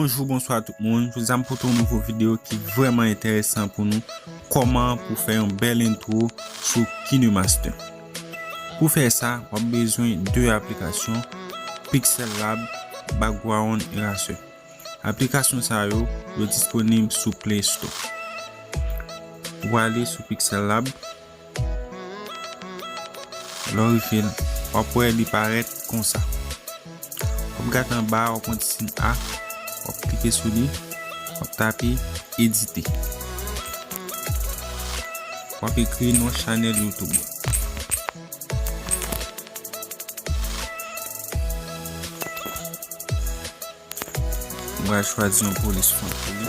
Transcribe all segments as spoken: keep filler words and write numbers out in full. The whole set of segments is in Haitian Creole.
Bonjou, bonswa tout moun. Jodi a m pote yon nouvo videyo ki vrèman enteresan pou nou. Kòman pou fè yon bèl entwo sou KineMaster. Pou fè sa, w ap bezwen de aplikasyon, Pixel Lab, Background Eraser. Aplikasyon sa yo, yo disponib sou Play Store. Ou ale sou Pixel Lab. Lè w rive l, w ap wè li parèt konsa. W ap gade anba a, w ap wè yon ti siy A, w ap klike sou li, w ap tape edite. W ap ekri non chanèl YouTube ou. Mwen pral chwazi yon polis fon pou li.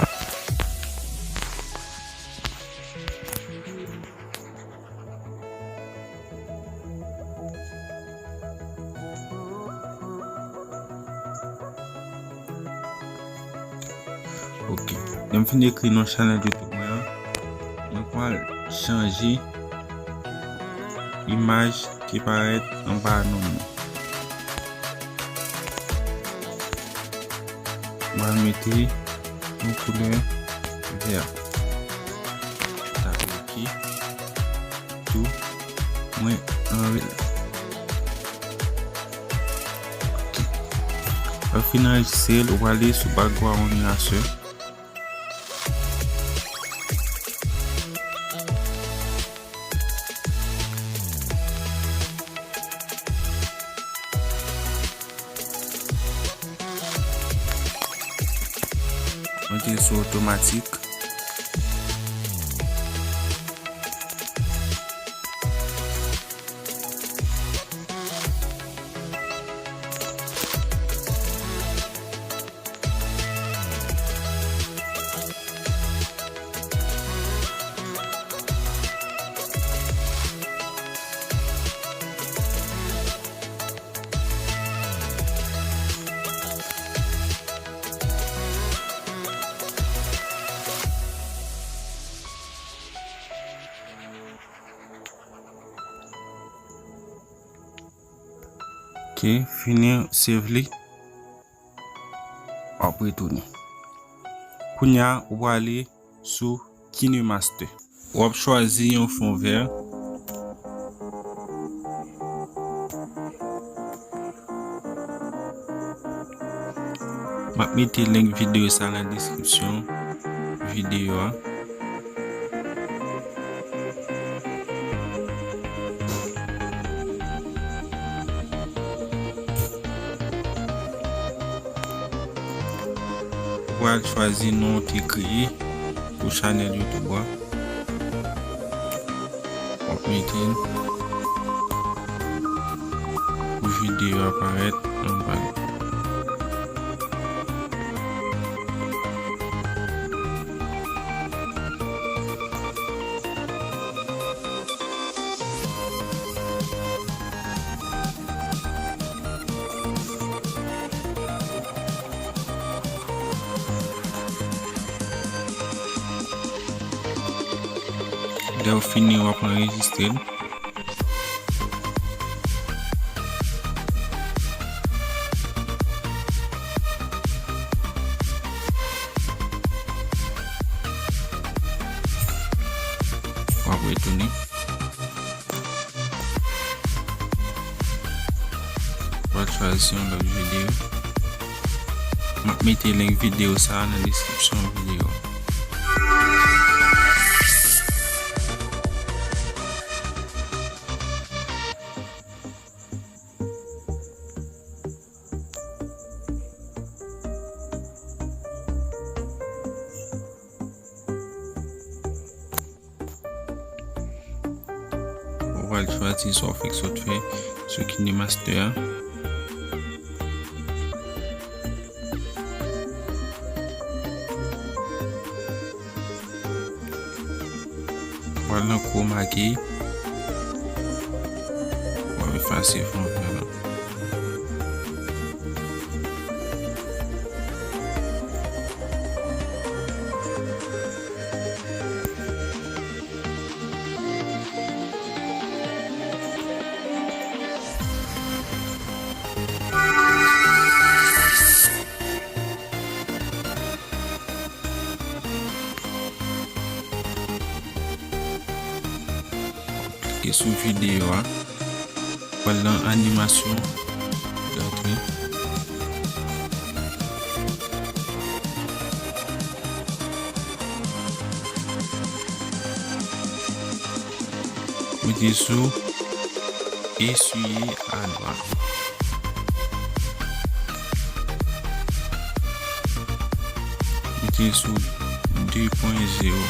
Ok. Lè m fin ekri non chanèl YouTube mwen an, mwen pral chanje imaj ki parèt anba non mwen. Mwen mete yon koulè vè. Tape ok. Tou, mwen anrele. Ok. Lè w fin anrejistre l, ou prale sou background eraser. Mete sou otomatik. Ok, fini save li. W ap retounen. Kounye a, ou prale sou KineMaster. W ap chwazi yon fon vè. M ap mete link videyo sa nan deskripsyon videyo a. Ou pral chwazi non w te kreye pou chanèl YouTube ou a. W ap mete l pou videyo a parèt anba l. Lè w fini, w ap anrejistre l. W ap retounen. W ap chwazi yon lòt videyo. M ap mete link videyo sa a nan deskripsyon videyo a. Ou pral chwazi sa w fèk sot fè sou KineMaster a. Ou pral nan chroma key. W ap efase fon vè lan. Sou videyo a, pral nan animasyon rantre. Mete sou eswiye a dwat. Mete sou de pwen zewo.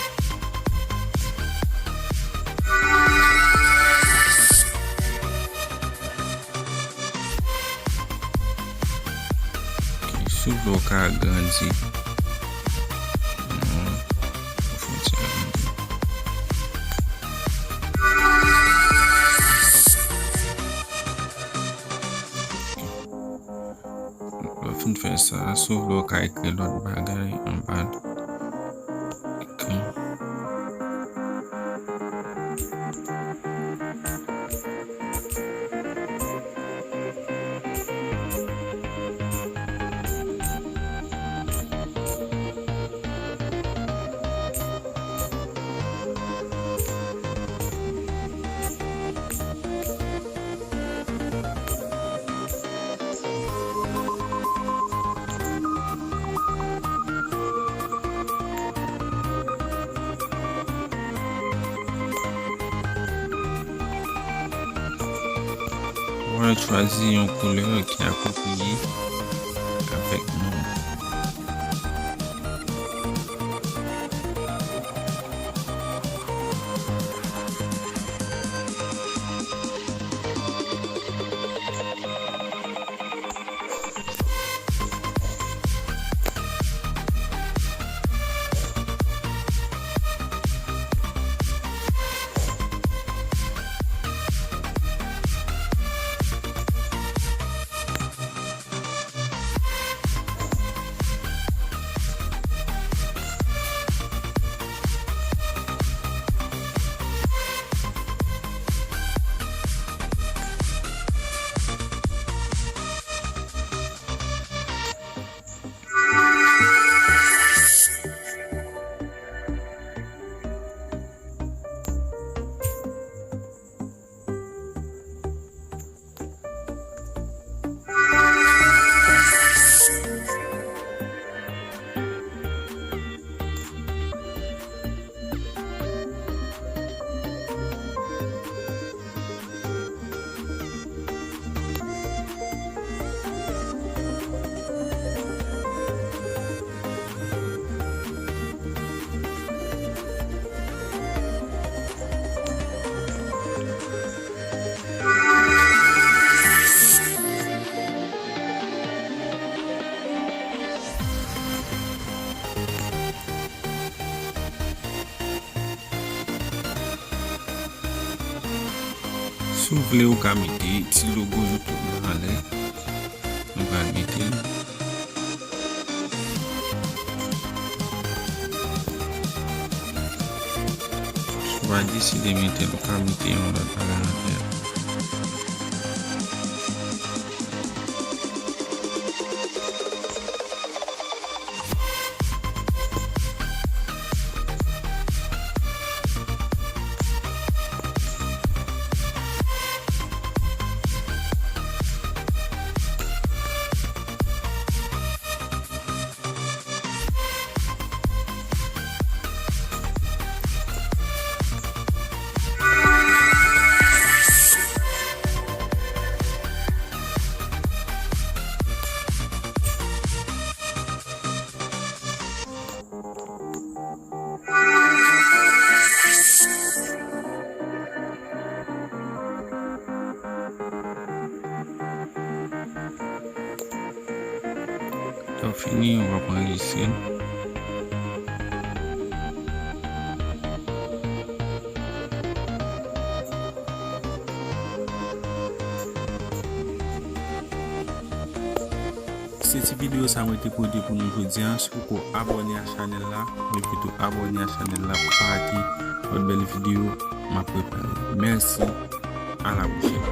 Ok, si w vle w ka agrandi. Non, ou fè ti agrandi. Lè w fin fè sa, si w vle w ka ekri lòt bagay anba l. Ok. Ou pral chwazi yon koulè ki apwopriye avèk non. Si w vle, ou ka mete ti logo YouTube lan anlè. Nou pral mete l. Si w pa deside mete l, ou ka mete yon lòt bagay anlè. Lè w fini, w ap anrejistre l. Se ti videyo sa mwen te pote pou nou jodi a. Si w poko abòne a chanèl la, mwen pito abòne a chanèl la pou pa rate lòt bèl videyo m ap prepare. Mèsi, a la pwochèn.